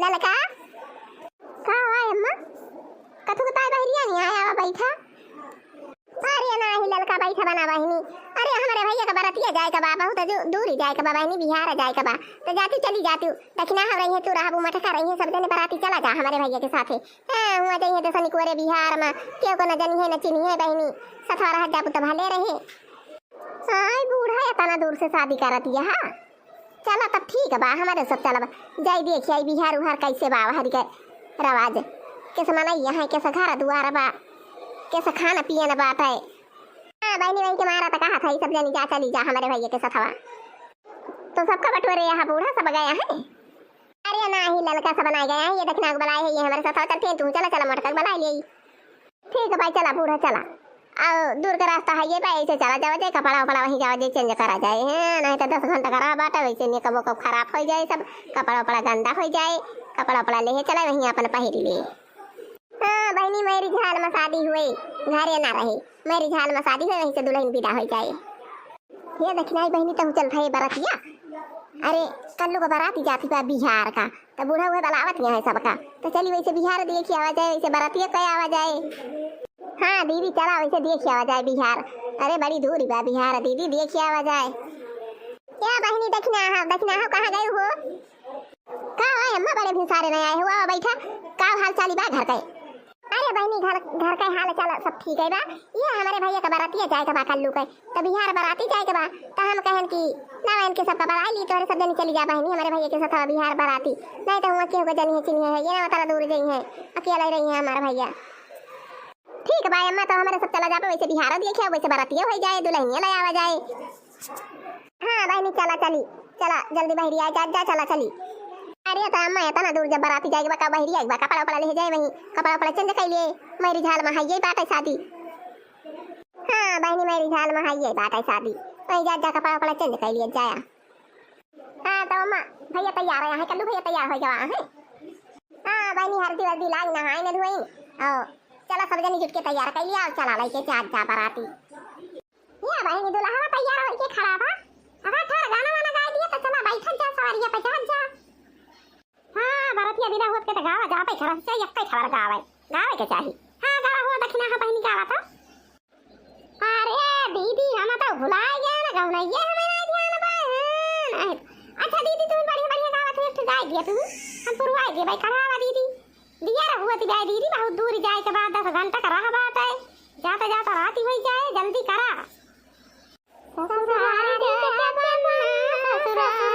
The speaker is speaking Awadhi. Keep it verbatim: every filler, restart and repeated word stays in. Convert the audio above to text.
ललका, का हुआ अम्मा? कथू के ताई बहरिया नहीं आया, आवा बैठा। अरे नाही ललका, बैठा बना बहिनी। अरे हमरे भैया का बरतिया जाए का बा, बहुत दू-, दूरी जाए का बा बहिनी, बिहार जाए का बा। तो जाती चली जाती, दखिना हो रही है, तू रहबू मटका रही है, सब जने बराती चला जा हमरे भैया के साथे। हाँ, हुआ जाइए तो सनिकुअरे बिहार में, केहू को न जनिहे न चिन्हिहे बहिनी, सथवा रह जाबू तो भले रहे। आई बूढ़ा एतना दूर से शादी करत यहा। चला तब ठीक बा, हमरे सब चलब। जाई देखी आई बिहार उहार कैसे बा, हरी के रवाज। कैसे मनई यहाँ, कैसे घर दुआर बा, कैसे खाना पियन बाटे। हाँ, बहिनी वही के मारा त कहा था, ई सब जनी जा चली जा हमरे भैया के सथवा। तो सबका बटोरे यहाँ बूढ़ा सब गया है। अरे नाही ललका सब ना गया है, ये दखिना के बुलाए है, ये हमरे सथवा चलते हैं, तू चला, चला मोटका के बुलाए ले। ठीक है भाई, चला बूढ़ा चला। और दूर का रास्ता है ये भाई, ऐसे चला जावा जाए, कपड़ा उपड़ा वहीं जावा जाए, चेंज करा जाए, हैं? नहीं तो दस घंटा का रहा बाटा, वैसे मेकअप वेकअप खराब हो जाए सब, कपड़ा उपड़ा गंदा हो जाए, कपड़ा उपड़ा ले चला वहीं अपन पहिर ले। हाँ बहिनी, मेरी झाल में शादी हुए, घरे ना रहे, मेरी झाल में शादी हुए, वहीं से दुल्हन विदा हो जाए। ये दखिनाई बहिनी, तहु चल भए बरतिया। अरे, कल्लू का बराती जाती बा बिहार का, त बूढ़ा उहे बलावत यहाँ है सबका। त चली वैसे बिहार देखी आवा जाए, वैसे बरतिया कहे आवा जाए। हाँ दीदी, चला वैसे देखी आवा जाए बिहार। अरे, बड़ी दूरी बा बिहार दीदी, देखी आवा जाए। क्या बहिनी, दखिना हो, दखिना हो, कहाँ गए हो? का हुआ अम्मा, बड़े भिनसारे नहीं आए हो, आवा बैठा। का हाल चाली बा घर के? अरे बहिनी, घर, घर के हाल चाल सब ठीक है बा। ये हमरे भैया का बरातिया जाए के बा कल्लू के, त बिहार बराती जाए के बा। त हम कहन कि ना, इनके सबका बराई ली, तोहरे सब जनी चली जा बहिनी, हमरे भैया के साथ बिहार बराती। नहीं तो हुआ केहू के जनी है चिन्हे है, ये ना उतना दूर जई है, अकेले रही है हमारा भैया। ठीक बा अम्मा, तो हमरे सब चला जाबे, वैसे बिहार देखिया, वैसे बरातिया हो जाए, दुल्हनिया ले आवा जाए। हाँ बहिनी, चला चली, चला जल्दी बहरी आए, जा, जा, चला चली। अरे त अम्मा, इतना दूर जब बराती जाए के बा, का बहरी आए के बा, कपड़ा उपड़ा ले जाए, वहीं कपड़ा उपड़ा चेंज कर लिए, मेरी झाल में है ये बात है शादी। हाँ बहिनी, मेरी झाल में है ये बात है शादी, वहीं जा, जा कपड़ा उपड़ा चेंज कर लिए जाया। हाँ तो अम्मा, भैया तैयार है, कल्लू भैया तैयार हो गवा है। हाँ बहिनी, हल्दी वल्दी लाग, नहाए न धोई, और चला सब जनी जुट के तैयार कर लिया, और चला लेके जा, जा बराती। ये बहिनी, दुल्हवा तैयार होके खड़ा बा। अगर थोड़ा गाना वाना गाई दिया तो चला बैठल जा, सवारिया पे चढ़ जा। हाँ, बरतिया बिदा होत के तो गावा जाबे खड़ा से, यक्कै खबर गावे, गावे के चाही। हाँ, गावा हो दखिना हो बहिनी, गावा तो। अरे दीदी, हम तो भुलाए गए ना, गौनैया हमारा ध्यान बा। हाँ, अच्छा दीदी, तुम बढ़िया बढ़िया गावा थे, एक ठो गाय दिया तू, हम पुरवाए दे भाई, कढ़ावा दीदी। दिया रहुआ ती जाए दीदी, बहुत दूर जाए के बाद दस घंटा का रह बात है, जाता जाता रात ही हो जाए, जल्दी करा। ससुरारी के सपना, ससुरारी